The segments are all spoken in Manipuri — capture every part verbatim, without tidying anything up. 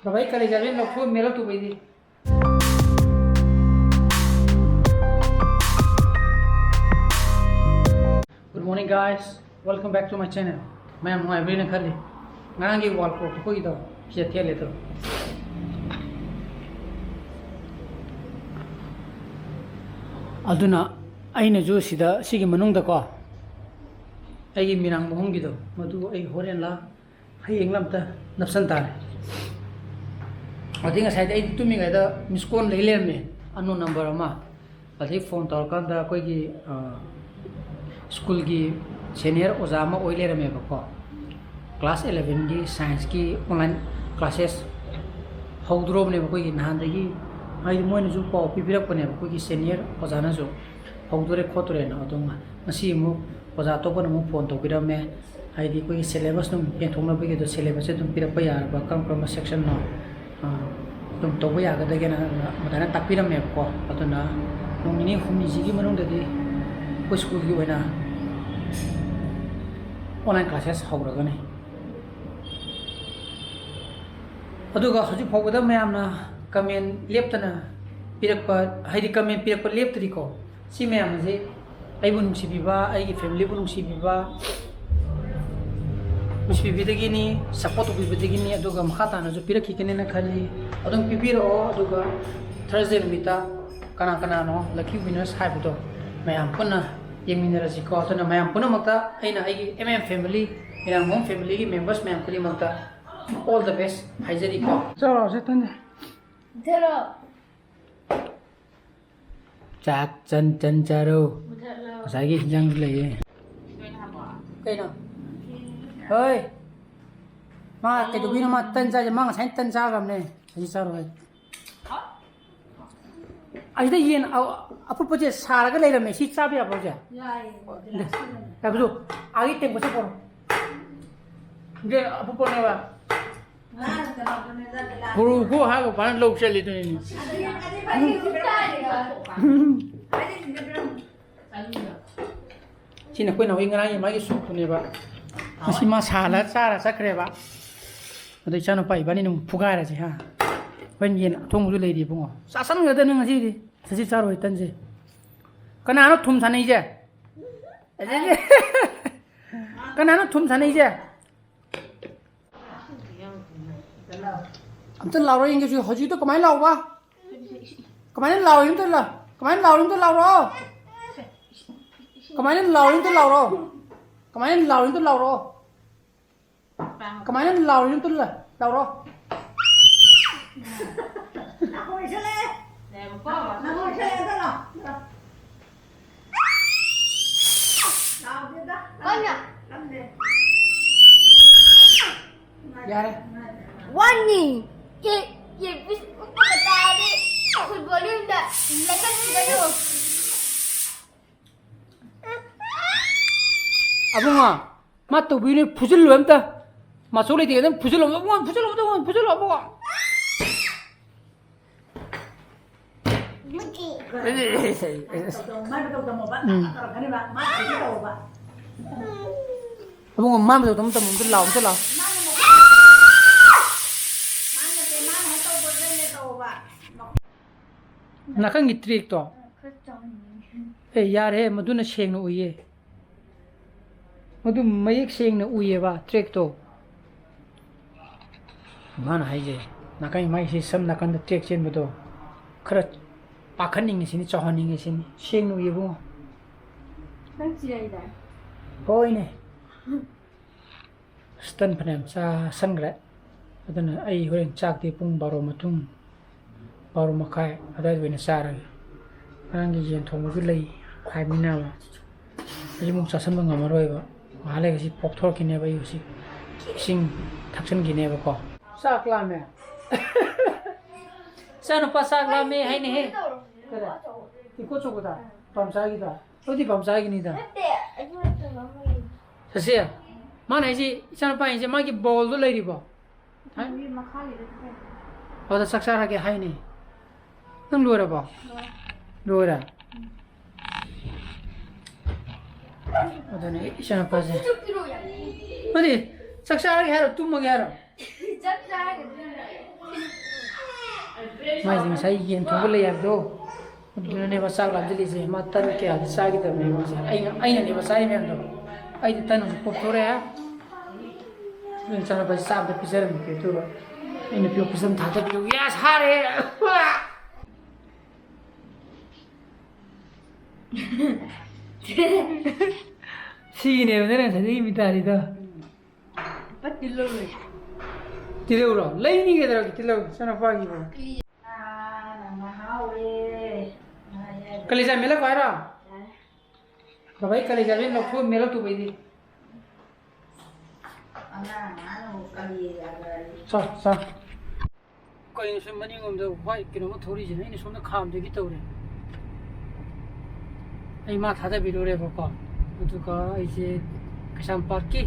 ꯕꯕꯥ, ꯑꯩ ꯀꯥꯂꯦꯖꯥꯗꯣ ꯑꯩꯅ ꯂꯧꯊꯣꯛꯑ ꯃꯦꯠꯂ ꯇꯨꯕꯩꯗꯤ꯫ Good morning, guys. Welcome back to my channel. ꯃꯌꯥꯝ ꯅꯨꯡꯉꯥꯏꯕ꯭ꯔꯦꯅ ꯈꯜꯂꯤ꯫ ꯉꯔꯥꯡꯒꯤ ꯋꯥꯜ ꯀ꯭ꯂꯣꯛꯇꯣ ꯑꯩꯈꯣꯏꯒꯤꯗꯣ ꯐꯤꯖꯦꯠ ꯊꯦꯠꯂꯦ ꯑꯗꯣ꯫ ꯑꯗꯨꯅ ꯑꯩꯅꯁꯨ ꯁꯤꯗ, ꯁꯤꯒꯤ ꯃꯅꯨꯡꯗꯀꯣ, ꯑꯩꯒꯤ ꯃꯤꯔꯥꯡ ꯃꯍꯨꯝꯒꯤꯗꯣ, ꯃꯗꯨ ꯑꯩ ꯍꯣꯔꯦꯟꯂ ꯍꯌꯦꯡꯂ ꯑꯝꯇ ꯅꯞꯁꯟ ꯇꯥꯔꯦ꯫ ꯑꯗꯩ ꯉꯁꯥꯏꯗꯤ ꯑꯩꯗꯤ ꯇꯨꯝꯃꯤꯉꯩꯗ ꯃꯤꯁ ꯀꯣꯜ ꯂꯩ ꯂꯩꯔꯝꯃꯦ, ꯑꯟꯅꯣꯟ ꯅꯝꯕꯔ ꯑꯃ꯫ ꯑꯗꯩ ꯐꯣꯟ ꯇꯧꯔꯀꯥꯟꯗ ꯑꯩꯈꯣꯏꯒꯤ, ꯑ, ꯁ꯭ꯀꯨꯜꯒꯤ ꯁꯦꯅꯤꯌꯔ ꯑꯣꯖꯥ ꯑꯃ ꯑꯣꯏ ꯂꯩꯔꯝꯃꯦꯕꯀꯣ꯫ ꯀ꯭ꯂꯥꯁ ꯑꯦꯂꯚꯦꯟꯒꯤ ꯁꯥꯏꯟꯁꯀꯤ ꯑꯣꯟꯂꯥꯏꯟ ꯀ꯭ꯂꯥꯁꯦꯁ ꯍꯧꯗꯣꯔꯕꯅꯦꯕ ꯑꯩꯈꯣꯏꯒꯤ ꯅꯍꯥꯟꯗꯒꯤ, ꯍꯥꯏꯗꯤ ꯃꯣꯏꯅꯁꯨ ꯄꯥꯎ ꯄꯤꯕꯤꯔꯛꯄꯅꯦꯕ, ꯑꯩꯈꯣꯏꯒꯤ ꯁꯦꯅꯤꯌꯔ ꯑꯣꯖꯥꯅꯁꯨ ꯍꯧꯗꯣꯔꯦ ꯈꯣꯠꯇꯣꯔꯦꯅ꯫ ꯑꯗꯣ ꯉ-, ꯉꯁꯤ ꯑꯃꯨꯛ ꯑꯣꯖꯥ ꯑꯇꯣꯞꯄꯅ ꯑꯃꯨꯛ ꯐꯣꯟ ꯇꯧꯕꯤꯔꯝꯃꯦ, ꯍꯥꯏꯗꯤ ꯑꯩꯈꯣꯏꯒꯤ ꯁꯦꯂꯦꯕꯁ ꯑꯗꯨꯝ ꯌꯦꯟꯊꯣꯛꯅꯕꯒꯤ, ꯑꯗꯣ ꯁꯦꯂꯦꯕꯁꯁꯦ ꯑꯗꯨꯝ ꯄꯤꯔꯛꯄ ꯌꯥꯔꯕ, ꯀꯔꯝ ꯀꯔꯝꯕ ꯁꯦꯛꯁꯟꯅꯣ, ꯑ, ꯑꯗꯨꯝ ꯇꯧꯕ ꯌꯥꯒꯗꯒꯦꯅ ꯑꯗꯨꯃꯥꯏꯅ ꯇꯥꯛꯄꯤꯔꯝꯃꯦꯕꯀꯣ꯫ ꯑꯗꯨꯅ ꯅꯣꯡ ꯅꯤꯅꯤ ꯍꯨꯝꯅꯤꯁꯤꯒꯤ ꯃꯅꯨꯡꯗꯗꯤ ꯑꯩꯈꯣꯏ ꯁ꯭ꯀꯨꯜꯒꯤ ꯑꯣꯏꯅ ꯑꯣꯟꯂꯥꯏꯟ ꯀ꯭ꯂꯥꯁꯦꯁ ꯍꯧꯔꯒꯅꯤ꯫ ꯑꯗꯨꯒ ꯍꯧꯖꯤꯛ ꯐꯥꯎꯕꯗ ꯃꯌꯥꯝꯅ ꯀꯃꯦꯟ ꯂꯦꯞꯇꯅ ꯄꯤꯔꯛꯄ, ꯍꯥꯏꯗꯤ ꯀꯃꯦꯟ ꯄꯤꯔꯛꯄ ꯂꯦꯞꯇ꯭ꯔꯤꯀꯣ꯫ ꯁꯤ ꯃꯌꯥꯝ ꯑꯁꯤ ꯑꯩꯕꯨ ꯅꯨꯡꯁꯤꯕꯤꯕ, ꯑꯩꯒꯤ ꯐꯦꯃꯤꯂꯤꯕꯨ ꯅꯨꯡꯁꯤꯕꯤꯕ, ꯅꯨꯡꯁꯤꯕꯤꯕꯗꯒꯤꯅꯤ, ꯁꯞꯄꯣꯔꯠ ꯇꯧꯕꯤꯕꯗꯒꯤꯅꯤ꯫ ꯑꯗꯨꯒ ꯃꯈꯥ ꯇꯥꯅꯁꯨ ꯄꯤꯔꯛꯈꯤꯒꯅꯤꯅ ꯈꯜꯂꯤ꯫ ꯑꯗꯨꯝ ꯄꯤꯕꯤꯔꯛꯑꯣ꯫ ꯑꯗꯨꯒ ꯊꯔꯁꯗꯦ ꯅꯨꯃꯤꯠꯇ ꯀꯅꯥ ꯀꯅꯥꯅꯣ ꯂꯛꯀꯤ ꯋꯤꯅꯔꯁ ꯍꯥꯏꯕꯗꯣ ꯃꯌꯥꯝ ꯄꯨꯟꯅ ꯌꯦꯡꯃꯤꯟꯅꯔꯁꯤꯀꯣ꯫ ꯑꯗꯨꯅ ꯃꯌꯥꯝ ꯄꯨꯝꯅꯃꯛꯇ ꯑꯩꯅ ꯑꯩꯒꯤ ꯑꯦꯝ ꯑꯦꯝ ꯐꯦꯃꯤꯂꯤ, ꯏꯔꯥꯡꯕꯝ ꯐꯦꯃꯤꯂꯤꯒꯤ ꯃꯦꯝꯕꯔꯁ ꯃꯌꯥꯝ ꯈꯨꯗꯤꯡꯃꯛꯇ all the best ꯍꯥꯏꯖꯔꯤꯀꯣ꯫ ꯆꯥꯎꯔꯥꯎꯁꯦ ꯇꯟꯗꯦ꯫ ꯃꯨꯊꯠꯂꯣ꯫ ꯆꯥꯛ ꯆꯟ ꯆꯟ ꯆꯥꯔꯣ꯫ ꯃꯨꯊꯠꯂꯣ꯫ ꯉꯁꯥꯏꯒꯤ ꯍꯤꯟꯖꯥꯡꯁꯨ ꯂꯩꯌꯦ꯫ ꯀꯩꯅꯣ? ꯍꯣꯏ꯫ ꯃꯥ ꯀꯩꯗꯧꯕꯤꯅꯣ? ꯃꯥ ꯇꯟ ꯆꯥꯁꯦ꯫ ꯃꯥ ꯉꯁꯥꯏꯅ ꯇꯟ ꯆꯥꯈ꯭ꯔꯕꯅꯦ꯫ ꯍꯧꯖꯤꯛ ꯆꯥꯔꯣ ꯍꯥꯏ꯫ ꯑꯁꯤꯗ ꯌꯦꯟ ꯑ-, ꯑꯐꯨꯠꯄꯁꯦ ꯁꯥꯔꯒ ꯂꯩꯔꯝꯃꯦ꯫ ꯁꯤ ꯆꯥꯕ ꯌꯥꯕ꯭ꯔꯣ ꯍꯧꯖꯤꯛ? ꯌꯥꯏꯌꯦ꯫ ꯌꯥꯕꯗꯣ꯫ ꯑꯥꯒꯤ ꯇꯦꯡꯀꯣꯠꯁꯦ ꯄꯣꯔꯛꯑꯣ꯫ ꯁꯤꯗꯤ ꯑꯐꯨꯠꯄꯅꯦꯕ꯫ ꯄꯨꯔꯨꯀꯣ ꯍꯥꯏꯕ ꯐꯅ ꯂꯧ ꯆꯠꯂꯤꯗꯨꯅꯤꯅꯦ꯫ ꯁꯤꯅ ꯑꯩꯈꯣꯏ ꯅꯥꯎꯒꯤ ꯉꯔꯥꯡꯒꯤ ꯃꯥꯒꯤ ꯁꯨꯞꯇꯨꯅꯦꯕ꯫ ꯉꯁꯤ ꯃꯥ ꯁꯥꯍꯜꯂ ꯆꯥꯔ ꯆꯠꯈ꯭ꯔꯦꯕ꯫ ꯑꯗꯣ ꯏꯆꯥꯅꯨꯄꯥ ꯏꯕꯥꯅꯤꯅ ꯑꯃꯨꯛ ꯐꯨꯒꯥꯏꯔꯁꯦ, ꯍꯥ? ꯍꯣꯔꯦꯟ ꯌꯦꯟ ꯑꯊꯣꯡꯕꯁꯨ ꯂꯩꯔꯤ, ꯏꯕꯨꯡꯉꯣ꯫ ꯆꯥꯁꯟꯒꯗꯕꯅꯤ ꯉꯁꯤꯗꯤ꯫ ꯁꯖꯤꯛ ꯆꯥꯔꯣꯏ, ꯇꯟꯁꯦ꯫ ꯀꯅꯥꯅꯣ ꯊꯨꯝ ꯁꯥꯟꯅꯩꯁꯦ? ꯀꯅꯥꯅꯣ ꯊꯨꯝ ꯁꯥꯟꯅꯩꯁꯦ? ꯑꯝꯇ ꯂꯥꯎꯔꯣ ꯌꯦꯡꯒꯦ, ꯍꯧꯖꯤꯛ-, ꯍꯧꯖꯤꯛꯇꯣ ꯀꯃꯥꯏꯅ ꯂꯥꯎꯕ? ꯀꯃꯥꯏꯅ ꯂꯥꯎꯔꯤꯅꯣ ꯑꯝꯇ ꯂꯥꯎ-, ꯀꯃꯥꯏꯅ ꯂꯥꯎꯔꯤꯅꯣ ꯑꯝꯇ ꯂꯥꯎꯔꯣ꯫ ꯀꯃꯥꯏꯅ ꯂꯥꯎꯔꯤꯅꯣ ꯑꯝꯇ ꯂꯥꯎꯔꯣ꯫ ꯀꯃꯥꯏꯅ ꯂꯥꯎꯔꯤꯅꯣ ꯑꯝꯇ ꯂꯥꯎꯔꯣ꯫ ꯀꯃꯥꯏꯅ ꯂꯥꯎꯔꯤꯅꯣ ꯑꯝꯇ ꯂꯥꯎꯔꯣ꯫ ꯅꯥꯀꯣꯡ ꯌꯩꯁꯜꯂꯛꯑꯦ꯫ ꯅꯥꯀꯣꯡ ꯌꯩꯁꯜꯂꯛꯑꯦ, ꯑꯝꯇ ꯂꯥꯎ꯫ ꯂꯥꯎꯗꯦꯗ꯫ ꯀꯟꯅ꯫ ꯀꯟꯗꯦ꯫ ꯌꯥꯔꯦ꯫ ꯋꯥꯅꯤ꯫ ꯑꯦ, ꯑꯦ, ꯕꯤꯁꯀꯨꯠ ꯇꯥꯔꯗꯤ ꯑꯩꯈꯣꯏ ꯚꯣꯂ꯭ꯌꯨꯝꯗ ꯂꯩꯈꯠꯈꯤꯒꯅꯨ꯫ ꯑꯕꯨꯡꯉꯣ, ꯃꯥ ꯇꯧꯕꯤꯅꯤ, ꯐꯨꯖꯤꯜꯂꯨ ꯑꯝꯇ꯫ ꯃꯥꯁꯨ ꯂꯩꯇꯦ, ꯑꯗꯨꯝ ꯐꯨꯖꯤꯜꯂꯨ, ꯑꯕꯨꯡꯉꯣ, ꯐꯨꯖꯤꯜꯂꯨ, ꯑꯕꯨꯡꯉꯣ, ꯐꯨꯖꯤꯜꯂꯨ, ꯑꯕꯨꯡꯉꯣ꯫ ꯎꯝ꯫ ꯑꯕꯨꯡꯉꯣ, ꯃꯥ ꯃꯇꯧ ꯇꯝꯃꯨ, ꯇꯝꯃꯨ, ꯑꯝꯇ ꯂꯥꯎ, ꯑꯝꯇ ꯂꯥꯎ꯫ ꯅꯥꯀꯟꯒꯤ ꯇ꯭ꯔꯦꯛꯇꯣ꯫ ꯑꯦ, ꯌꯥꯔꯦꯍꯦ, ꯃꯗꯨꯅ ꯁꯦꯡꯅ ꯎꯏꯌꯦ꯫ ꯃꯗꯨ ꯃꯌꯦꯛ ꯁꯦꯡꯅ ꯎꯏꯌꯦꯕ, ꯇ꯭ꯔꯦꯛꯇꯣ꯫ ꯃꯥꯅ ꯍꯥꯏꯁꯦ, ꯅꯥꯀꯟ ꯃꯥꯏꯁꯦ ꯁꯝ ꯅꯥꯀꯟꯗ ꯇ꯭ꯔꯦꯛ ꯆꯦꯟꯕꯗꯣ ꯈꯔ ꯄꯥꯈꯠꯅꯤꯡꯉꯤ ꯁꯤꯅꯤ, ꯆꯥꯎꯍꯟꯅꯤꯡꯉꯤ ꯁꯤꯅꯤ꯫ ꯁꯦꯡꯅ ꯎꯏꯌꯦ ꯏꯕꯨꯡꯉꯣ꯫ ꯅꯪ ꯆꯤꯔꯩꯗ? ꯍꯣꯏꯅꯦ꯫ ꯇꯟ ꯐꯅꯌꯥꯝ ꯆꯥꯁꯟꯈ꯭ꯔꯦ꯫ ꯑꯗꯨꯅ ꯑꯩ ꯍꯣꯔꯦꯟ ꯆꯥꯛꯇꯤ ꯄꯨꯡ ꯕꯥꯔꯣ ꯃꯇꯨꯡ, ꯕꯥꯔꯣ ꯃꯈꯥꯏ ꯑꯗꯨꯋꯥꯏꯗ ꯑꯣꯏꯅ ꯆꯥꯔꯒꯦ꯫ ꯉꯔꯥꯡꯒꯤ ꯌꯦꯟ ꯊꯣꯡꯕꯁꯨ ꯂꯩ ꯍꯥꯏꯕꯅꯤꯅ, ꯑꯩꯁꯨ ꯑꯃꯨꯛ ꯆꯥꯁꯟꯕ ꯉꯝꯃꯔꯣꯏꯕ꯫ ꯉꯥꯏꯍꯥꯛ ꯂꯩꯔꯒ ꯁꯤ ꯄꯣꯛꯊꯣꯔꯛꯈꯤꯅꯦꯕ, ꯑꯩ ꯍꯧꯖꯤꯛ ꯏꯁꯤꯡ ꯊꯛꯆꯟꯈꯤꯅꯦꯕꯀꯣ꯫ ꯆꯥꯛ ꯂꯥꯝꯃꯦ꯫ ꯏꯆꯥꯅꯨꯄꯥ ꯆꯥꯛ ꯂꯥꯝꯃꯦ ꯍꯥꯏꯅꯦꯍꯦ꯫ ꯀꯗꯥꯏ? ꯏꯀꯣ ꯆꯧꯕꯗ? ꯄꯥꯝꯆꯥꯒꯤꯗ? ꯑꯗꯨꯗꯤ ꯄꯥꯝꯆꯥꯒꯤꯅꯤꯗ꯫ ꯅꯠꯇꯦ, ꯑꯗꯨ ꯅꯠꯇꯕ ꯑꯃ ꯂꯩ꯫ ꯁꯁꯤ, ꯃꯥꯅ ꯍꯥꯏꯁꯤ, ꯏꯆꯥꯅꯨꯄꯥ ꯍꯥꯏꯁꯦ ꯃꯥꯒꯤ ꯕꯣꯜꯗꯣ ꯂꯩꯔꯤꯕꯣ? ꯍꯥ? ꯃꯈꯥꯒꯤꯗ ꯈꯤꯇꯪ꯫ ꯑꯣ, ꯑꯗ ꯆꯥꯛ ꯆꯥꯔꯒꯦ ꯍꯥꯏꯅꯦ꯫ ꯅꯪ ꯂꯣꯏꯔꯕꯣ? ꯂꯣꯏꯔꯦ꯫ ꯑꯗꯨꯅꯦ ꯏꯆꯥꯅꯨꯄꯥꯁꯦ꯫ ꯑꯗꯨꯗꯤ ꯆꯥꯛ ꯆꯥꯔꯒꯦ ꯍꯥꯏꯔꯣ, ꯇꯨꯝꯃꯒꯦ ꯍꯥꯏꯔꯣ? ꯆꯞ ꯆꯥꯒꯗ꯭ꯔꯥ? ꯃꯥꯏꯁꯦ ꯉꯁꯥꯏ ꯌꯦꯟ ꯊꯣꯡꯕ ꯂꯩ ꯍꯥꯏꯕꯗꯣ, ꯑꯗꯨꯅꯅꯦꯕ ꯆꯥꯛ ꯂꯥꯝꯁꯤꯜꯂꯤꯁꯦ꯫ ꯃꯥ ꯇꯟ ꯀꯌꯥꯗꯤ ꯆꯥꯈꯤꯗꯕꯅꯦ ꯃꯥꯁꯦ꯫ ꯑꯩꯅ, ꯑꯩꯅꯅꯦꯕ ꯆꯥꯔꯤ ꯃꯌꯥꯝꯗꯣ꯫ ꯑꯩꯗꯤ ꯇꯟ ꯍꯧꯖꯤꯛ ꯄꯣꯛꯊꯣꯔꯛꯑꯦ꯫ ꯑꯗꯨ ꯏꯆꯥꯅꯨꯄꯥꯁꯦ ꯆꯥꯕꯗ ꯄꯤꯖꯔꯝꯒꯦ꯫ ꯑꯗꯨꯒ ꯑꯩꯅ ꯄꯤꯔꯛꯄꯁꯦ ꯑꯗꯨꯝ ꯊꯥꯗꯕꯤꯔꯨ꯫ ꯌꯥꯁ! ꯍꯥꯔꯦ! ꯁꯤꯒꯤꯅꯦꯕ ꯅꯪꯅ ꯉꯁꯥꯏꯗꯒꯤ ꯃꯤꯇꯥꯔꯤꯗꯣ꯫ ꯄꯠ ꯇꯤꯜꯍꯧꯅꯦ꯫ ꯇꯤꯜꯍꯧꯔꯣ? ꯂꯩꯅꯤ ꯀꯩꯗꯧꯔꯒꯦ ꯇꯤꯜꯍꯧ? ꯏꯆꯥꯅꯨꯄꯥꯒꯤꯕꯨ꯫ ꯀꯂꯤꯖꯥ ꯃꯦꯠꯂꯛꯈꯣ ꯍꯥꯏꯔꯣ? ꯕꯕꯥ, ꯑꯩ ꯀꯂꯤꯖꯥ ꯃꯦꯠ ꯂꯧꯊꯣꯛ ꯃꯦꯠꯂꯛꯇꯧꯕꯩꯗꯤ꯫ ꯆꯥ, ꯆꯥ꯫ ꯀꯩꯅꯣ ꯁꯤ ꯃꯅꯤꯡꯂꯣꯝꯗ white ꯀꯩꯅꯣꯝꯃ ꯊꯧꯔꯤꯁꯤꯅ? ꯑꯩꯅ ꯁꯣꯝꯗ ꯈꯥꯝꯗꯒꯤ ꯇꯧꯔꯦ꯫ ꯑꯩ ꯃꯥ ꯊꯥꯗꯕꯤꯔꯨꯔꯦꯕꯀꯣ꯫ ꯑꯗꯨꯒ ꯑꯩꯁꯦ ꯀꯩꯁꯥꯝꯄꯥꯠꯀꯤ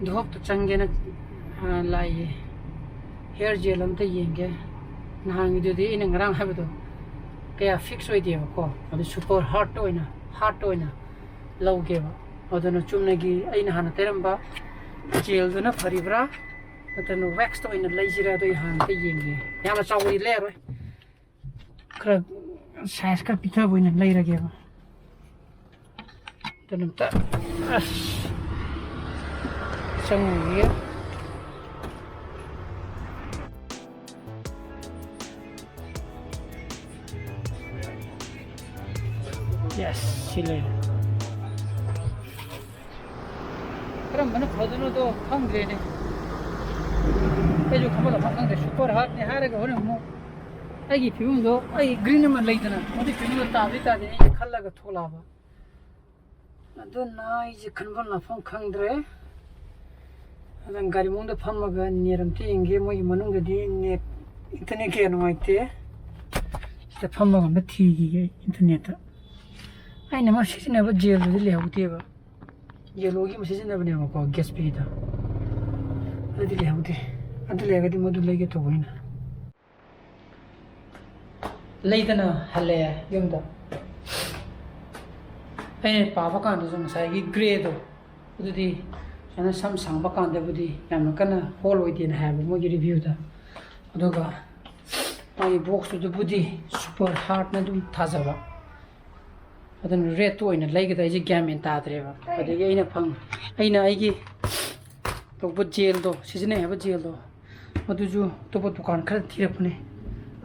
ꯙꯣꯞꯇ ꯆꯪꯒꯦꯅ, ꯑ, ꯂꯥꯛꯏꯌꯦ꯫ Hair gel ꯑꯝꯇ ꯌꯦꯡꯒꯦ꯫ ꯅꯍꯥꯟꯒꯤꯗꯨꯗꯤ ꯑꯩꯅ ꯉꯔꯥꯡ ꯍꯥꯏꯕꯗꯣ ꯀꯌꯥ fix ꯑꯣꯏꯗꯦꯕꯀꯣ꯫ ꯑꯗꯨ super hard ꯑꯣꯏꯅ, hard ꯑꯣꯏꯅ ꯂꯧꯒꯦꯕ꯫ ꯑꯗꯨꯅ ꯆꯨꯝꯅꯒꯤ ꯑꯩꯅ ꯍꯥꯟꯅ ꯇꯩꯔꯝꯕ gelꯗꯨꯅ ꯐꯔꯤꯕ꯭ꯔꯥ, ꯅꯠꯇ꯭ꯔꯒꯅ waxꯇ ꯑꯣꯏꯅ ꯂꯩꯁꯤꯔꯥ? ꯑꯗꯨ ꯑꯩ ꯍꯥꯟꯅ ꯑꯝꯇ ꯌꯦꯡꯒꯦ꯫ ꯌꯥꯝꯅ ꯆꯥꯎꯕꯗꯤ ꯂꯩꯔꯔꯣꯏ, ꯈꯔ size ꯈꯔ ꯄꯤꯛꯊꯕ ꯑꯣꯏꯅ ꯂꯩꯔꯒꯦꯕ꯫ ꯑꯗꯨꯅ ꯑꯝꯇ, ꯑꯁ, ꯆꯪꯉꯨꯈꯤꯒꯦ꯫ Yes, ꯁꯤ ꯂꯩꯔꯦ꯫ ꯀꯔꯝꯕꯅ ꯐꯗꯣꯏꯅꯣꯗꯣ ꯈꯪꯗ꯭ꯔꯦꯅꯦ꯫ ꯑꯩꯁꯨ ꯈꯟꯐꯝ ꯂꯥꯛꯐꯝ ꯈꯪꯗ꯭ꯔꯦ꯫ Super hardꯅꯦ ꯍꯥꯏꯔꯒ ꯍꯣꯔꯦꯟ ꯑꯃꯨꯛ ꯑꯩꯒꯤ ꯐꯤꯕꯝꯗꯣ, ꯑꯩ green ꯑꯃ ꯂꯩꯗꯅ, ꯃꯗꯨꯒꯤ ꯐꯤꯕꯝꯗꯣ ꯇꯥꯗꯣꯏ ꯇꯥꯗꯦ ꯑꯩꯅ ꯈꯜꯂꯒ ꯊꯣꯛꯂꯛꯑꯕ꯫ ꯑꯗꯨꯅ ꯑꯩꯁꯦ ꯈꯟꯐꯝ ꯂꯥꯛꯐꯝ ꯈꯪꯗ꯭ꯔꯦ꯫ ꯑꯗꯨꯅ ꯒꯥꯔꯤ ꯃꯅꯨꯡꯗ ꯐꯝꯃꯒ net ꯑꯝꯇ ꯌꯦꯡꯒꯦ꯫ ꯃꯣꯏꯒꯤ ꯃꯅꯨꯡꯗꯗꯤ net, internet ꯀꯌꯥ ꯅꯨꯡꯉꯥꯏꯇꯦ꯫ ꯁꯤꯗ ꯐꯝꯃꯒ ꯑꯝꯇ ꯊꯤꯈꯤꯒꯦ internetꯇ꯫ ꯑꯩꯅ ꯑꯃ ꯁꯤꯖꯤꯟꯅꯕ gelꯗꯨꯗꯤ ꯂꯩꯍꯧꯗꯦꯕ꯫ Yellowꯒꯤ ꯑꯃ ꯁꯤꯖꯤꯟꯅꯕꯅꯦꯕꯀꯣ, Gatsbyꯗ꯫ ꯑꯗꯨꯗꯤ ꯂꯩꯍꯧꯗꯦ꯫ ꯑꯗꯨ ꯂꯩꯔꯒꯗꯤ ꯃꯗꯨ ꯂꯩꯒꯦ ꯇꯧꯕ ꯑꯩꯅ꯫ ꯂꯩꯗꯅ ꯍꯜꯂꯛꯑꯦ ꯌꯨꯝꯗ꯫ ꯑꯩꯅ ꯄꯥꯕ ꯀꯥꯟꯗꯁꯨ ꯉꯁꯥꯏꯒꯤ greyꯗꯣ, ꯑꯗꯨꯗꯤ ꯁꯨꯃꯥꯏꯅ ꯁꯝ ꯁꯥꯡꯕ ꯀꯥꯟꯗꯕꯨꯗꯤ ꯌꯥꯝꯅ ꯀꯟꯅ ꯍꯣꯜ ꯑꯣꯏꯗꯦꯅ ꯍꯥꯏꯕ ꯃꯣꯏꯒꯤ ꯔꯤꯚ꯭ꯌꯨꯗ꯫ ꯑꯗꯨꯒ ꯃꯥꯒꯤ ꯕꯣꯛꯁꯇꯨꯗꯕꯨꯗꯤ ꯁꯨꯄꯔ ꯍꯥꯔꯠꯅ ꯑꯗꯨꯝ ꯊꯥꯖꯕ꯫ ꯑꯗꯨꯅ ꯔꯦꯠꯇꯨ ꯑꯣꯏꯅ ꯂꯩꯒꯗ꯭ꯔꯥ ꯑꯩꯁꯦ ꯒ꯭ꯌꯥꯟ ꯃꯦꯟ ꯇꯥꯗ꯭ꯔꯦꯕ꯫ ꯑꯗꯒꯤ ꯑꯩꯅ ꯐꯪ ꯑꯩꯅ ꯑꯩꯒꯤ ꯇꯧꯕ ꯖꯦꯜꯗꯣ, ꯁꯤꯖꯤꯟꯅꯩ ꯍꯥꯏꯕ ꯖꯦꯜꯗꯣ, ꯃꯗꯨꯁꯨ ꯑꯇꯣꯞꯄ ꯗꯨꯀꯥꯟ ꯈꯔ ꯊꯤꯔꯛꯄꯅꯦ,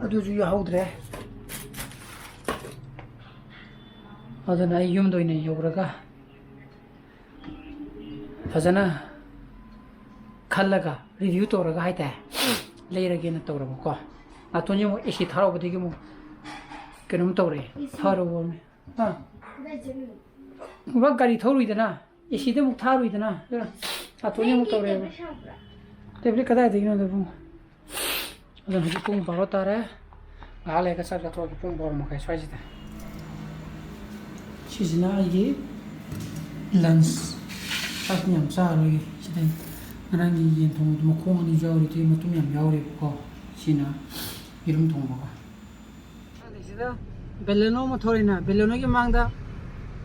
ꯑꯗꯨꯁꯨ ꯌꯥꯎꯍꯧꯗ꯭ꯔꯦ꯫ ꯑꯗꯨꯅ ꯑꯩ ꯌꯨꯝꯗ ꯑꯣꯏꯅ ꯌꯧꯔꯒ ꯐꯖꯅ ꯈꯜꯂꯒ, ꯔꯤꯚ꯭ꯌꯨ ꯇꯧꯔꯒ ꯍꯥꯏꯇꯥꯔꯦ, ꯂꯩꯔꯒꯦꯅ ꯇꯧꯔꯕꯀꯣ꯫ ꯅꯥꯇꯣꯟꯁꯦ ꯑꯃꯨꯛ ꯑꯦ ꯁꯤ ꯊꯥꯔꯛꯄꯗꯒꯤ ꯑꯃꯨꯛ ꯀꯩꯅꯣꯝ ꯇꯧꯔꯛꯑꯦ, ꯐꯔꯕꯅꯦ꯫ ꯑꯥ꯫ ꯀꯗꯥꯏ ꯆꯠꯂꯨꯏꯅꯣ? ꯕꯥ, ꯒꯥꯔꯤ ꯊꯧꯔꯨꯏꯗꯅ, ꯑꯦ ꯁꯤꯗ ꯑꯃꯨꯛ ꯊꯥꯔꯨꯏꯗꯅ, ꯑꯗꯨꯅ ꯅꯥꯇꯣꯟꯁꯦ ꯑꯃꯨꯛ ꯇꯧꯔꯛꯑꯦꯕ꯫ ꯇꯦꯕ꯭ꯂꯦꯠ ꯁꯥꯕ꯭ꯔꯥ? ꯇꯦꯕ꯭ꯂꯦꯠ ꯀꯗꯥꯏꯗꯒꯤꯅꯣꯗ ꯏꯕꯨꯡꯉꯣ? ꯑꯗꯨꯅ ꯍꯧꯖꯤꯛ ꯄꯨꯡ ꯕꯥꯔꯣ ꯇꯥꯔꯦ꯫ ꯉꯥꯏꯍꯥꯛ ꯂꯩꯔꯒ ꯆꯥꯛ ꯆꯥꯊꯣꯛꯑꯒꯦ ꯄꯨꯡ ꯕꯥꯔꯣ ꯃꯈꯥꯏ ꯁ꯭ꯋꯥꯏꯁꯤꯗ꯫ ꯁꯤꯁꯤꯅ ꯑꯩꯒꯤ ꯂꯟꯁ꯫ ꯆꯥꯛ ꯌꯥꯝ ꯆꯥꯔꯔꯣꯏꯒꯦ꯫ ꯁꯤꯗ ꯉꯔꯥꯡꯒꯤ ꯌꯦꯟ ꯊꯣꯡꯕꯗꯣ ꯃꯈꯣꯡ ꯑꯅꯤꯁꯨ ꯌꯥꯎꯔꯤ, ꯑꯗꯨꯒꯤ ꯃꯇꯨꯝ ꯌꯥꯝ ꯌꯥꯎꯔꯤꯕꯀꯣ꯫ ꯁꯤꯅ ꯌꯦꯔꯨꯝ ꯊꯣꯡꯕꯒ꯫ ꯁꯤꯗ ꯕꯦꯂꯦꯅꯣ ꯑꯃ ꯊꯧꯔꯤꯅ, ꯕꯦꯂꯦꯅꯣꯒꯤ ꯃꯥꯡꯗ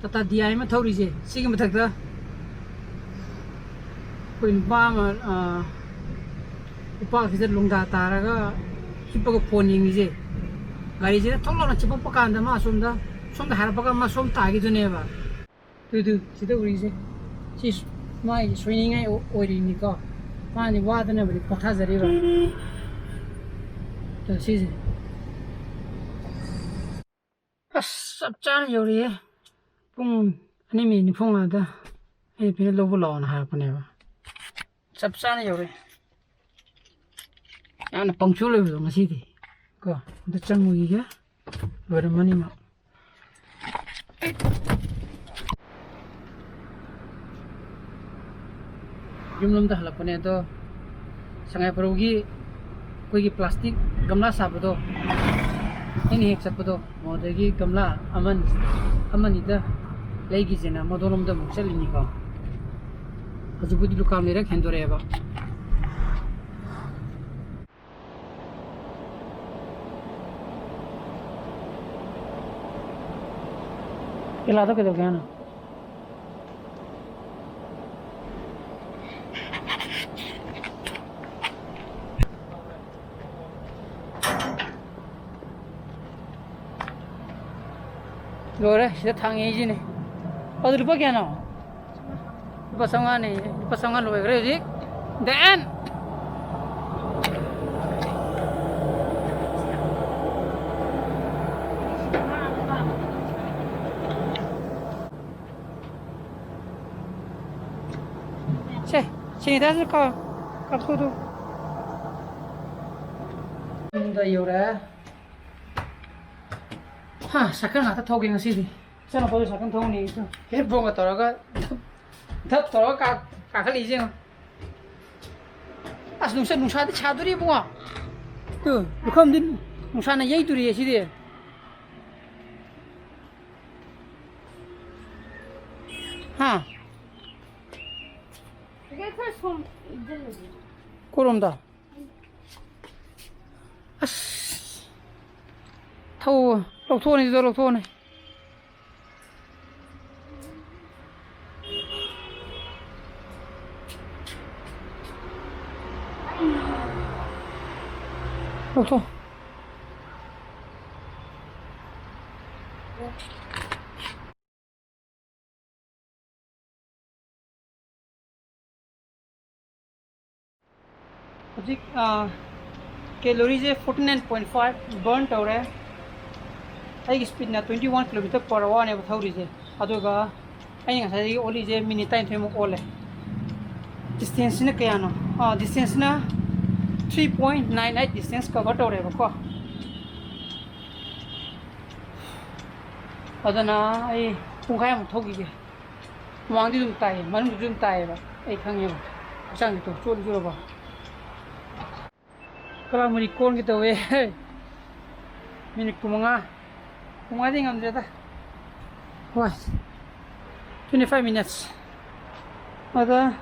ꯇꯥꯇꯥ ꯗꯤ ꯑꯥꯏ ꯑꯃ ꯊꯧꯔꯤꯁꯦ, ꯁꯤꯒꯤ ꯃꯊꯛꯇ ꯑꯩꯈꯣꯏ ꯅꯨꯄꯥ ꯑꯃ, ꯑ, ꯎꯄꯥꯛꯁꯤꯗ ꯂꯣꯡꯗꯥ ꯇꯥꯔꯒ ꯍꯤꯞꯄꯒ ꯐꯣꯟ ꯌꯦꯡꯉꯤꯁꯦ꯫ ꯒꯥꯔꯤꯁꯤꯅ ꯊꯣꯛ ꯂꯥꯎꯅ ꯆꯤꯛꯂꯛꯄ ꯀꯥꯟꯗ ꯃꯥ ꯑꯁꯣꯝꯗ, ꯁꯣꯝꯗ ꯍꯥꯏꯔꯛꯄꯒ ꯃꯥ ꯁꯣꯝ ꯇꯥꯈꯤꯗꯣꯏꯅꯦꯕ꯫ ꯇꯨ, ꯇꯨ, ꯁꯤꯗ ꯎꯔꯤꯁꯦ꯫ ꯁꯤ ꯁꯨ-, ꯃꯥꯒꯤ ꯁꯣꯏꯅꯤꯡꯉꯥꯏ ꯑꯣ-, ꯑꯣꯏꯔꯤꯅꯤꯀꯣ꯫ ꯃꯥꯗꯤ ꯋꯥꯗꯅꯕꯗꯤ ꯄꯣꯊꯥꯖꯔꯤꯕ꯫ ꯇꯨ, ꯁꯤꯁꯦ꯫ ꯑꯁ, ꯆꯞ ꯆꯥꯅ ꯌꯧꯔꯛꯑꯦ꯫ ꯄꯨꯡ ꯑꯅꯤ ꯃꯤꯅꯤꯠ ꯅꯤꯐꯨ ꯃꯉꯥꯗ ꯑꯩ ꯅꯨꯄꯤꯅ ꯂꯧꯕ ꯂꯥꯛꯑꯣꯅ ꯍꯥꯏꯔꯛꯄꯅꯦꯕ꯫ ꯆꯞ ꯆꯥꯅ ꯌꯧꯔꯛꯑꯦ꯫ ꯌꯥꯝꯅ ꯄꯪꯆꯨ ꯂꯩꯕꯗꯣ ꯉꯁꯤꯗꯤ꯫ ꯀꯣ, ꯑꯝꯇ ꯆꯪꯉꯨꯈꯤꯒꯦ꯫ ꯂꯣꯏꯔꯝꯃꯅꯤ ꯃꯥ꯫ ꯌꯨꯝꯂꯣꯝꯗ ꯍꯜꯂꯛꯄꯅꯦ ꯑꯗꯣ, ꯁꯉꯥꯏꯄ꯭ꯔꯧꯒꯤ ꯑꯩꯈꯣꯏꯒꯤ ꯄ꯭ꯂꯥꯁꯇꯤꯛ ꯒꯝꯂꯥ ꯁꯥꯕꯗꯣ, ꯑꯩꯅ ꯍꯦꯛ ꯆꯠꯄꯗꯣ, ꯃꯗꯨꯗꯒꯤ ꯒꯝꯂꯥ ꯑꯃꯅꯤ, ꯑꯃꯅꯤꯗ ꯂꯩꯈꯤꯁꯦꯅ ꯃꯗꯣꯂꯣꯝꯗ ꯑꯃꯨꯛ ꯆꯠꯂꯤꯅꯤꯀꯣ꯫ ꯍꯧꯖꯤꯛꯄꯨꯗꯤ ꯗꯨꯀꯥꯟ ꯂꯩꯔꯛ ꯍꯦꯟꯗꯣꯔꯛꯑꯦꯕ꯫ ꯏꯂꯥꯗꯣ ꯀꯩꯗꯧꯒꯦ ꯍꯥꯏꯅꯣ? ꯂꯣꯏꯔꯦ, ꯁꯤꯗ ꯊꯥꯡꯉꯦ ꯍꯥꯏꯁꯤꯅꯦ꯫ ꯑꯗꯨ ꯂꯨꯄꯥ ꯀꯌꯥꯅꯣ? ꯂꯨꯄꯥ ꯆꯥꯝꯃꯉꯥꯅꯦ꯫ ꯂꯨꯄꯥ ꯆꯥꯝꯃꯉꯥ ꯂꯣꯏꯈ꯭ꯔꯦ ꯍꯧꯖꯤꯛ꯫ ꯗꯦꯟ ꯁꯦ, ꯁꯦꯅꯤꯇꯥꯏꯖꯔ ꯀꯥꯞ-, ꯀꯥꯞꯊꯣꯛꯑꯣ꯫ ꯌꯨꯝꯗ ꯌꯧꯔꯦ꯫ ꯍꯥ, ꯁꯥꯏꯀꯜ ꯉꯥꯛꯇ ꯊꯧꯒꯦ ꯉꯁꯤꯗꯤ꯫ ꯏꯆꯥꯅꯨꯄꯥꯗꯨ ꯁꯥꯏꯀꯜ ꯊꯧꯅꯤ꯫ ꯍꯦꯠꯐꯣꯟꯒ ꯇꯧꯔꯒ ꯙꯞ, ꯙꯞ ꯇꯧꯔꯒ ꯀꯥ-, ꯀꯥꯈꯠꯂꯛꯏꯁꯦ ꯌꯦꯡꯉꯣ꯫ ꯑꯁ, ꯅꯨꯡꯁꯥ, ꯅꯨꯡꯁꯥꯗꯤ ꯁꯥꯗꯣꯔꯤ ꯏꯕꯨꯡꯉꯣ꯫ ꯇꯨ, ꯂꯨꯈꯝꯗꯤ ꯅꯨꯡꯁꯥꯅ ꯌꯩꯗꯣꯔꯤꯌꯦ ꯁꯤꯗꯤ꯫ ꯍꯥ? ꯀꯣꯔꯣꯝꯗ꯫ ꯑꯁ꯫ ꯊꯧ, ꯂꯧꯊꯣꯛꯑꯅꯤ, ꯁꯤꯗ ꯂꯧꯊꯣꯛꯑꯅꯤ꯫ ꯂꯧꯊꯣꯛ꯫ ꯍꯧꯖꯤꯛ, ꯑꯥ, calorie ꯁꯦ forty nine point five burn ꯇꯧꯔꯦ꯫ ꯑꯩꯒꯤ speed ꯅ twenty one kilometer per hour ꯅꯦꯕ ꯊꯧꯔꯤꯁꯦ꯫ ꯑꯗꯨꯒ ꯑꯩ ꯉꯁꯥꯏꯗꯒꯤ ꯑꯣꯜꯂꯤꯁꯦ minute ꯇꯔꯥꯅꯤꯊꯣꯏꯃꯨꯛ ꯑꯣꯜꯂꯦ꯫ Distance ꯁꯤꯅ ꯀꯌꯥꯅꯣ? ꯑꯥ, distance ꯁꯤꯅ three point nine eight distance cover ꯇꯧꯔꯦꯕꯀꯣ꯫ ꯑꯗꯨꯅ ꯑꯩ ꯄꯨꯡꯈꯥꯏꯃꯨꯛ ꯊꯧꯈꯤꯒꯦ꯫ ꯍꯨꯃꯥꯡꯗꯤ ꯑꯗꯨꯝ ꯇꯥꯏꯌꯦ, ꯃꯅꯨꯡꯗꯁꯨ ꯑꯗꯨꯝ ꯇꯥꯏꯌꯦꯕ, ꯑꯩ ꯈꯪꯉꯦꯕ꯫ ꯍꯛꯆꯥꯡꯁꯦ ꯇꯣ ꯆꯣꯠꯂꯤ ꯆꯣꯠꯂꯕ꯫ ꯀꯂꯥꯃꯔꯤ ꯀꯣꯟꯒꯦ ꯇꯧꯋꯦ꯫ ꯃꯤꯅꯤꯠ ꯀꯨꯟꯃꯉꯥ, ꯀꯨꯟꯃꯉꯥꯗꯤ ꯉꯝꯗ꯭ꯔꯦꯗ꯫ ꯍꯣꯏ, twenty five minutes꯫ ꯑꯗ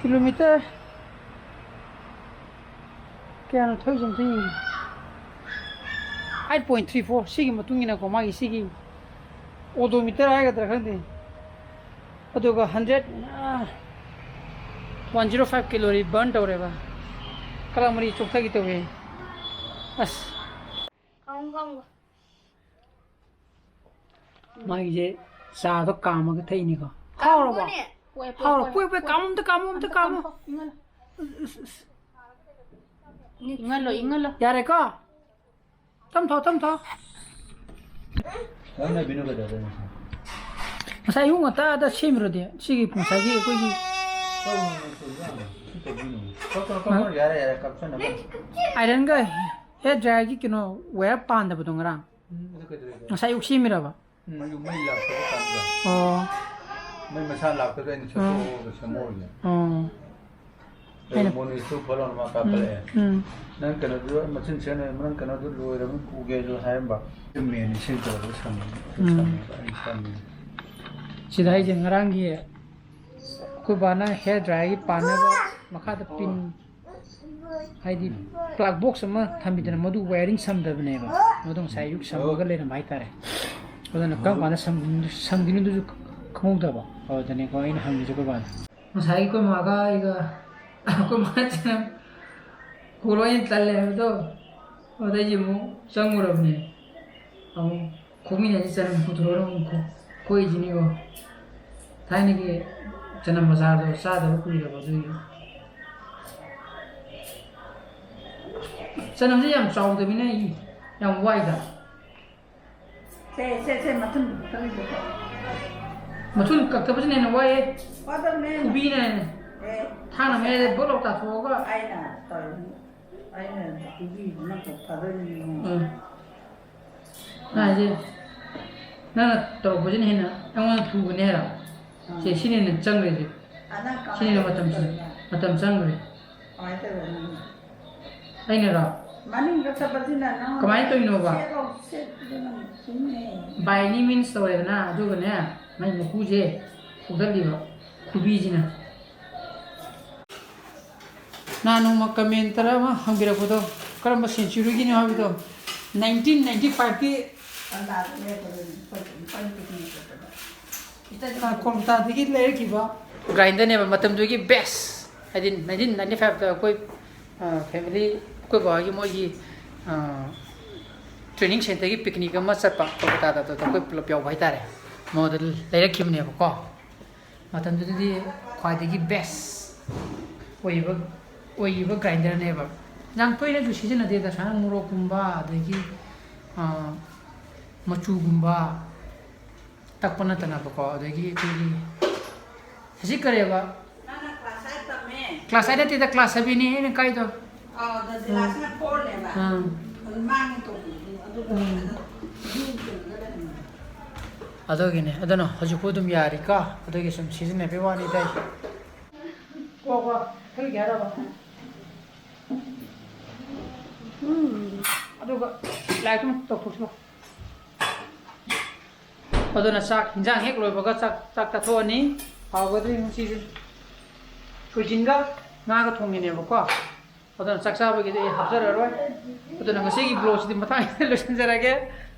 kilometer ꯀꯌꯥꯅꯣ ꯊꯧꯔꯤꯁꯦ ꯑꯝꯇ ꯌꯦꯡꯒꯦ꯫ Eight point three four, ꯁꯤꯒꯤ ꯃꯇꯨꯡ ꯏꯟꯅꯀꯣ, ꯃꯥꯒꯤ ꯁꯤꯒꯤ odometer ꯍꯥꯏꯒꯗ꯭ꯔꯥ ꯈꯪꯗꯦ꯫ ꯑꯗꯨꯒ hundred, ꯑꯥ, one zero five calorie burn ꯇꯧꯔꯦꯕ꯫ ꯀꯂꯥꯃꯔꯤ ꯆꯣꯛꯊꯒꯦ ꯇꯧꯋꯦ꯫ ꯑꯁ꯫ ꯀꯥꯡ ꯀꯥꯡꯕ꯫ ꯃꯥꯒꯤꯁꯦ ꯆꯥꯗꯣ ꯀꯥꯝꯃꯒ ꯊꯛꯏꯅꯤꯀꯣ꯫ ꯍꯥꯎꯔꯕꯣ? ꯍꯥꯎꯔꯣ꯫ ꯄꯨꯏ, ꯄꯨꯏ, ꯀꯥꯝꯃꯣ, ꯑꯝꯇ ꯀꯥꯝꯃꯣ, ꯑꯝꯇ ꯀꯥꯝꯃꯣ꯫ ꯏꯪꯍꯜꯂꯣ, ꯏꯪꯍꯜꯂꯣ꯫ ꯌꯥꯔꯦꯀꯣ? ꯇꯝ ꯊꯥꯎ, ꯇꯝ ꯊꯥꯎ꯫ ꯅꯪꯅ ꯕꯤꯅꯨ ꯀꯩꯗꯧꯗꯣꯏꯅꯣ? ꯉꯁꯥꯏ ꯑꯌꯨꯛ ꯉꯟꯇꯥꯗ ꯁꯦꯝꯃꯤꯔꯣꯗꯤ? ꯁꯤꯒꯤ ꯉꯁꯥꯏꯒꯤ ꯑꯩꯈꯣꯏꯒꯤ ꯀꯛꯀꯅꯨ, ꯀꯛꯀꯅꯨ, ꯌꯥꯔꯦ, ꯌꯥꯔꯦ, ꯀꯛꯁꯟꯅꯕ꯫ ꯑꯥꯏꯔꯟꯒ ꯍꯦꯌꯔ ꯗ꯭ꯔꯥꯏꯌꯔꯒꯤ ꯀꯩꯅꯣ ꯋꯥꯌꯔ ꯄꯥꯟꯗꯕꯗꯣ ꯉꯔꯥꯡ? ꯎꯝ, ꯑꯗꯨ ꯀꯩꯗꯧꯔꯒꯦ? ꯉꯁꯥꯏ ꯑꯌꯨꯛ ꯁꯦꯝꯃꯤꯔꯕ? ꯎꯝ, ꯑꯌꯨꯛ ꯃꯩ ꯂꯥꯛꯇꯕ ꯀꯥꯟꯗ꯫ ꯑꯣ꯫ ꯃꯩ ꯃꯁꯥ ꯂꯥꯛꯇꯕꯗ ꯑꯩꯅ ꯁꯠꯇꯣꯛꯑꯒ ꯁꯦꯝꯍꯧꯔꯤꯅꯦ꯫ ꯑꯣ꯫ ꯑꯩꯅ ꯃꯣꯅꯤꯁꯇꯨ ꯐꯣꯂꯣ ꯑꯃ ꯀꯥꯞꯄꯛꯑꯦ꯫ ꯎꯝ꯫ ꯅꯪ ꯀꯩꯅꯣꯗꯨ ꯃꯆꯤꯟ ꯁꯦꯡꯅ ꯅꯪ ꯀꯩꯅꯣꯗꯨ ꯂꯣꯏꯔꯕ ꯄꯨꯒꯦꯁꯨ ꯍꯥꯏꯔꯝꯕ꯫ ꯃꯦꯟ ꯏꯁꯤꯡ ꯇꯧꯔꯒ ꯁꯪꯉꯦ꯫ ꯎꯝ꯫ ꯁꯪꯉꯦꯕ, ꯑꯩ ꯁꯪꯉꯦ꯫ ꯁꯤꯗ ꯍꯥꯏꯁꯦ ꯉꯔꯥꯡꯒꯤ ꯑꯩꯈꯣꯏ ꯕꯥꯅ ꯍꯦꯌꯔ ꯗ꯭ꯔꯥꯏꯌꯔꯒꯤ ꯄꯥꯟꯅꯕ ꯃꯈꯥꯗ ꯄꯤꯟ, ꯍꯥꯏꯗꯤ ꯎꯝ꯫ ꯄ꯭ꯂꯛ ꯕꯣꯛꯁ ꯑꯃ ꯊꯝꯕꯤꯗꯅ, ꯃꯗꯨ ꯋꯥꯌꯔꯤꯡ ꯁꯝꯗꯕꯅꯦꯕ꯫ ꯃꯗꯨ ꯉꯁꯥꯏ ꯑꯌꯨꯛ ꯁꯝꯃꯒ ꯑꯣ꯫ ꯂꯩꯔꯝꯕ ꯍꯥꯏꯇꯥꯔꯦ꯫ ꯑꯗꯨꯅ ꯀꯔꯝ ꯀꯥꯟꯗ ꯁꯝ-, ꯁꯝꯈꯤꯅꯣꯗꯨꯁꯨ ꯈꯪꯍꯧꯗꯕ꯫ ꯑꯗꯨꯗꯅꯦꯀꯣ ꯑꯩꯅ ꯍꯪꯉꯤꯁꯦ ꯑꯩꯈꯣꯏ ꯕꯥꯗ꯫ ꯉꯁꯥꯏꯒꯤ ꯑꯩꯈꯣꯏ ꯃꯥꯒ ꯑꯩꯒ ꯑꯩꯈꯣꯏ ꯃꯥꯁꯤꯅ ꯀꯣꯜ ꯑꯣꯏꯅ ꯇꯜꯂꯦ ꯍꯥꯏꯕꯗꯣ, ꯑꯗꯩꯗꯤ ꯑꯃꯨꯛ ꯆꯪꯉꯨꯔꯕꯅꯦ꯫ ꯑꯃꯨꯛ ꯈꯣꯛꯃꯤꯟꯅꯁꯤ ꯆꯅꯝ ꯄꯨꯊꯣꯔꯛꯑꯣꯅ ꯑꯃꯨꯛ ꯈꯣ-, ꯈꯣꯛꯏꯁꯤꯅꯤꯀꯣ꯫ ꯊꯥꯏꯅꯒꯤ ꯆꯅꯝ ꯑꯆꯥꯔꯗꯣ ꯆꯥꯗꯕ ꯀꯨꯏꯔꯕ ꯑꯗꯨꯒꯤ꯫ ꯆꯅꯝꯁꯦ ꯌꯥꯝ ꯆꯥꯎꯗꯕꯅꯤꯅ ꯑꯩ ꯌꯥꯝ ꯋꯥꯏꯗ꯫ ꯁꯦ, ꯁꯦ, ꯁꯦ, ꯃꯊꯨꯟ ꯀꯛꯊꯠꯂꯤꯗꯣ꯫ ꯃꯊꯨꯟ ꯀꯛꯊꯠꯄꯁꯤꯅ ꯍꯦꯟꯅ ꯋꯥꯏꯌꯦ꯫ ꯋꯥꯗꯕꯅꯦ꯫ ꯈꯨꯕꯤꯅ ꯍꯦꯟꯅ꯫ ꯑꯦ꯫ ꯊꯥꯡꯅ ꯃꯌꯥꯏꯗ ꯕꯣꯠ ꯂꯥꯎ ꯇꯥꯊꯣꯛꯑꯒ꯫ ꯑꯩꯅ ꯇꯧꯔꯤꯅꯤ꯫ ꯑꯩꯅ ꯈꯨꯕꯤꯗꯨꯅ ꯀꯛꯊꯠꯂꯤꯅꯤ꯫ ꯎꯝ꯫ ꯅꯪ ꯍꯥꯏꯁꯦ, ꯅꯪꯅ ꯇꯧꯔꯛꯄꯁꯤꯅ ꯍꯦꯟꯅ ꯑꯩꯉꯣꯟꯗ ꯊꯨꯕꯅꯦ ꯍꯥꯏꯔꯣ? ꯁꯦ, ꯁꯤꯅ ꯍꯦꯟꯅ ꯆꯪꯈ꯭ꯔꯦ ꯁꯦ꯫ ꯑ, ꯅꯪ ꯀꯃꯥꯏꯅ ꯁꯤꯅ ꯍꯦꯟꯅ ꯃꯇꯝ ꯆꯪ-, ꯇꯧꯔꯤꯕ? ꯃꯇꯝ ꯆꯪꯈ꯭ꯔꯦ꯫ ꯀꯃꯥꯏꯅ ꯇꯧꯔꯤꯕ ꯅꯪ? ꯑꯩꯅꯔꯣ? ꯃꯅꯤꯡꯗ ꯆꯠꯄꯁꯤꯅ ꯅꯪ ꯀꯃꯥꯏꯅ ꯇꯧꯔꯤꯅꯣꯕ? ꯁꯦꯠꯂꯣ, ꯁꯦꯠꯄꯗꯣ ꯅꯪ ꯊꯨꯅꯦ꯫ By any means ꯇꯧꯔꯦꯗꯅ, ꯑꯗꯨꯒꯅꯦ, ꯃꯥꯏ ꯃꯀꯨꯁꯦ ꯐꯨꯒꯠꯂꯤꯕ ꯈꯨꯕꯤꯁꯤꯅ꯫ ꯅꯍꯥꯟ ꯅꯣꯡꯃ ꯀꯃꯦꯟꯇꯔ ꯑꯃ ꯍꯪꯕꯤꯔꯛꯄꯗꯣ, ꯀꯔꯝꯕ ꯁꯦꯟꯆꯨꯔꯤꯒꯤꯅꯣ ꯍꯥꯏꯕꯗꯣ, ꯅꯥꯏꯟꯇꯤꯟ ꯅꯥꯏꯟꯇꯤ ꯐꯥꯏꯚꯀꯤ, ꯑ, ꯀꯣꯜꯀꯇꯥꯗꯒꯤ ꯂꯩꯔꯛꯈꯤꯕ ꯒ꯭ꯔꯥꯏꯟꯗꯔꯅꯦꯕ, ꯃꯇꯝꯗꯨꯒꯤ ꯕꯦꯁ꯫ ꯍꯥꯏꯗꯤ ꯅꯥꯏꯟꯇꯤꯟ ꯅꯥꯏꯟꯇꯤ ꯐꯥꯏꯚꯇ ꯑꯩꯈꯣꯏ, ꯑ, ꯐꯦꯃꯤꯂꯤ, ꯑꯩꯈꯣꯏ ꯕꯕꯥꯒꯤ ꯃꯣꯏꯒꯤ, ꯑ, ꯇ꯭ꯔꯦꯅꯤꯡ ꯁꯦꯟꯇꯔꯒꯤ ꯄꯤꯛꯅꯤꯛ ꯑꯃ ꯆꯠꯄ ꯀꯣꯜꯀꯇꯥꯗ, ꯑꯗꯨꯗ ꯑꯩꯈꯣꯏ ꯄꯨꯂꯞ ꯌꯥꯎꯕ ꯍꯥꯏꯇꯥꯔꯦ꯫ ꯃꯉꯣꯟꯗ ꯂꯩꯔꯛꯈꯤꯕꯅꯦꯕꯀꯣ꯫ ꯃꯇꯝꯗꯨꯗꯗꯤ ꯈ꯭ꯋꯥꯏꯗꯒꯤ ꯕꯦꯁ ꯑꯣꯏꯕ, ꯑꯣꯏꯔꯤꯕ ꯒ꯭ꯔꯥꯏꯟꯗꯔꯅꯦꯕ꯫ ꯌꯥꯝ ꯇꯣꯏꯅꯁꯨ ꯁꯤꯖꯤꯟꯅꯗꯦꯗ, ꯁꯨꯃꯥꯏꯅ ꯃꯣꯔꯣꯛꯀꯨꯝꯕ, ꯑꯗꯒꯤ ꯃꯆꯨꯒꯨꯝꯕ ꯇꯛꯄ ꯅꯠꯇꯅꯕꯀꯣ꯫ ꯑꯗꯒꯤ ꯑꯩꯈꯣꯏꯒꯤ ꯍꯧꯖꯤꯛ ꯀꯔꯤꯕ? ꯅꯪꯅ ꯀ꯭ꯂꯥꯁ ꯑꯥꯏꯠ ꯇꯝꯃꯦ꯫ ꯀ꯭ꯂꯥꯁ ꯑꯥꯏꯠ ꯅꯠꯇꯦꯗ, ꯀ꯭ꯂꯥꯁ ꯁꯚꯦꯟꯅꯤ ꯑꯩꯅ ꯀꯥꯏꯗꯣ꯫ ꯑꯥ, ꯑꯗ ꯖꯤꯂꯥꯁꯤꯅ ꯐꯣꯔꯅꯦꯕ꯫ ꯑꯥ꯫ ꯑꯗꯨ ꯃꯥꯡꯉꯤ ꯇꯣꯛꯄꯗꯨ꯫ ꯑꯗꯨꯒ ꯎꯝ꯫ ꯑꯗꯨ ꯀꯩꯅꯣꯗ ꯂꯩꯔꯝꯃꯦ꯫ ꯑꯗꯨꯒꯤꯅꯦ꯫ ꯑꯗꯨꯅ ꯍꯧꯖꯤꯛꯐꯥꯎ ꯑꯗꯨꯝ ꯌꯥꯔꯤꯀꯣ꯫ ꯑꯗꯨꯒꯤ ꯁꯨꯝ ꯁꯤꯖꯤꯟꯅꯕꯩ ꯋꯥꯅꯤꯗ ꯑꯩ꯫ ꯀꯣ, ꯀꯣ, ꯊꯨꯏꯒꯦ ꯍꯥꯏꯔꯕ? ꯎꯝ꯫ ꯑꯗꯨꯒ ꯂꯥꯏꯠꯇꯨ ꯇꯧꯊꯣꯛꯁꯤꯀꯣ꯫ ꯑꯗꯨꯅ ꯆꯥꯛ ꯍꯤꯟꯖꯥꯡ ꯍꯦꯛ ꯂꯣꯏꯕꯒ ꯆꯥꯛ, ꯆꯥꯛ ꯆꯥꯊꯣꯛꯑꯅꯤ꯫ ꯍꯥꯎꯒꯗ꯭ꯔꯤ ꯉꯁꯤꯁꯦ꯫ ꯁꯣꯏꯖꯤꯟꯒ ꯉꯥꯒ ꯊꯣꯡꯉꯤꯅꯦꯕꯀꯣ꯫ ꯑꯗꯨꯅ ꯆꯥꯛ ꯆꯥꯕꯒꯤꯗꯤ ꯑꯩ ꯍꯥꯞꯆꯔꯔꯣꯏ꯫ ꯑꯗꯨꯅ ꯉꯁꯤꯒꯤ vlogꯁꯤꯗꯤ ꯃꯇꯥꯡꯁꯤꯗ ꯂꯣꯏꯁꯤꯟꯖꯔꯒꯦ꯫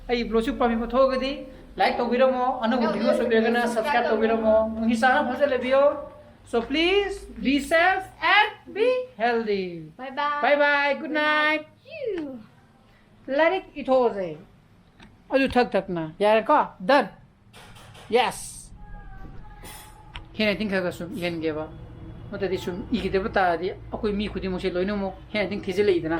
ꯑꯩ vlogꯁꯤ ꯄꯥꯝꯕꯤꯕ ꯊꯣꯛꯑꯒꯗꯤ like ꯇꯧꯕꯤꯔꯝꯃꯣ, ꯑꯅꯧꯕ videos ꯑꯣꯏꯕꯤꯔꯒꯅ subscribe ꯇꯧꯕꯤꯔꯝꯃꯣ꯫ ꯅꯨꯡꯁꯤ ꯆꯥꯟꯅ ꯐꯖꯅ ꯂꯩꯕꯤꯌꯣ꯫ So please be safe and be healthy. Bye bye. Bye bye. Good night. You. ꯂꯥꯏꯔꯤꯛ ꯏꯊꯣꯛꯑꯁꯦ꯫ ꯑꯗꯨ ꯊꯛ ꯊꯛꯅ꯫ ꯌꯥꯔꯦꯀꯣ? Done. Yes. Handwriting ꯈꯔ ꯈꯔ ꯁꯨꯝ ꯏꯍꯟꯒꯦꯕ꯫ ꯅꯠꯇ꯭ꯔꯗꯤ ꯁꯨꯝ ꯏꯒꯗꯕ ꯇꯥꯔꯗꯤ ꯑꯩꯈꯣꯏ ꯃꯤ ꯈꯨꯗꯤꯡꯃꯛꯁꯦ ꯂꯣꯏꯅꯃꯛ handwriting ꯊꯤꯖꯤꯜꯂꯛꯏꯗꯅ꯫